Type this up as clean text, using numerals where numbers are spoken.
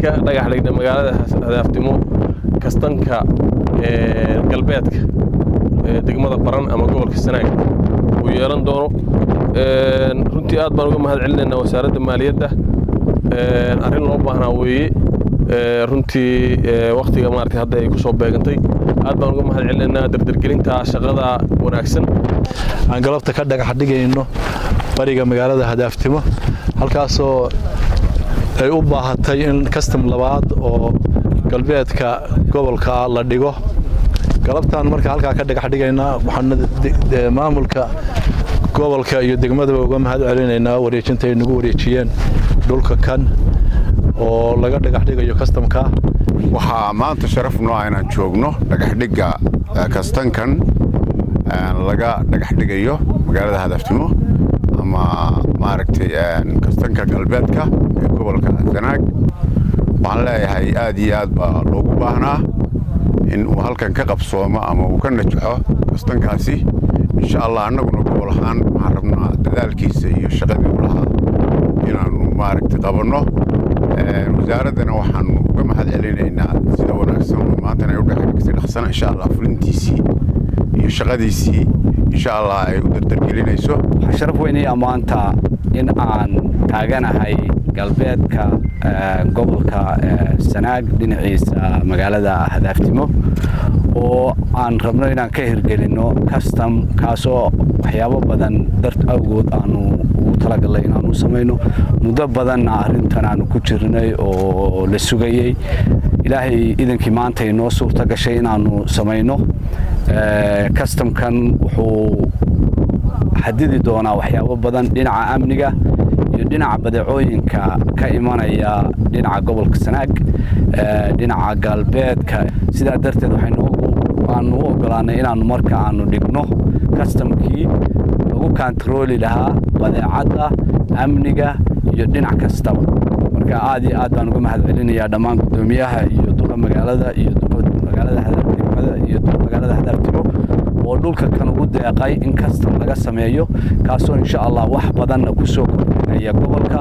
Ka dhagax dhignay magaalada Hadaaftimo kastanka galbeedka degmada Baran ama gobolka Sanaag uu yeelan doono. Runtii aad baan uga mahad celinaynaa Wasaaradda Maaliyadda. Arrin loo baahnaa weeye runtii, wakhtiga maaragtay hadda ay ku soo beegantay. Aad baan uga mahad celinaynaa dardargelinta shaqada wanaagsan. Aan galabta ka dhagax dhigayno bariga magaalada Hadaaftimo, halkaasoo ay u baahatay in kastam labaad oo galbeedka gobolka la dhigo. Galabtaan marka halkaa ka dhagax dhigaynaa, waxaan maamulka gobolka iyo degmadaba uga mahad celinaynaa wareejinta ay nagu wareejiyeen dhulka kan oo laga dhagax dhigayo kastamka. Waxaa maanta sharaf noo ah inaan joogno dhagaxdhigga kastankan laga dhagax dhigayo magaalada Hadaaftimo ama maaragtay kastanka galbeedka ee gobolka Sanaag. Waxaan leeyahay, aad iyo aad baa loogu baahnaa in uu halkan ka qabsoomo ama uu ka najaxo kastankaasi, insha Allah. Annaguna gobol ahaan waxaan rabnaa dadaalkiisa iyo shaqadii u lahaa inaannu maaragtay qabanno. Wasaaraddana waxaanu uga mahad celinaynaa sida wanaagsan oo maantana ay u dhexdhigtay, dhaqsana insha Allah fulintiisii iyo shaqadiisii insha Allah ay u dardargelinayso. Waxaa sharaf weynaya maanta in aan taaganahay galbeedka gobolka Sanaag, dhinaciisa magaalada Hadaaftimo, oo aan rabno inaan ka hirgelinno custom, kaasoo waxyaabo badan dart awgood aanu ugu talagalnay inaanu samayno. Muddo badanna arrintan aanu ku jirnay oo la sugayey. Ilaahay idankii, maanta inoo suurto gashay inaanu samayno. Customkan wuxuu xadidi doonaa waxyaabo badan, dhinaca amniga iyo dhinaca badeecooyinka ka imanaya dhinaca gobolka Sanaag, dhinaca galbeedka. Sidaa darteed waxaanu u ogolaanay inaanu marka aanu dhigno customkii lagu kantarooli lahaa badeecadda, amniga iyo dhinac kastaba. Marka aad iyo aad baan uga mahad celinayaa dhammaan guddoomiyaha iyo duqa magaalada iyo duqa magaalada degmada iyo duqa magaalada Hadaaftimo oo dhulka kan ugu deeqay in custom laga sameeyo, kaasoo insha Allah wax badanna ku soo kordhinaya gobolka.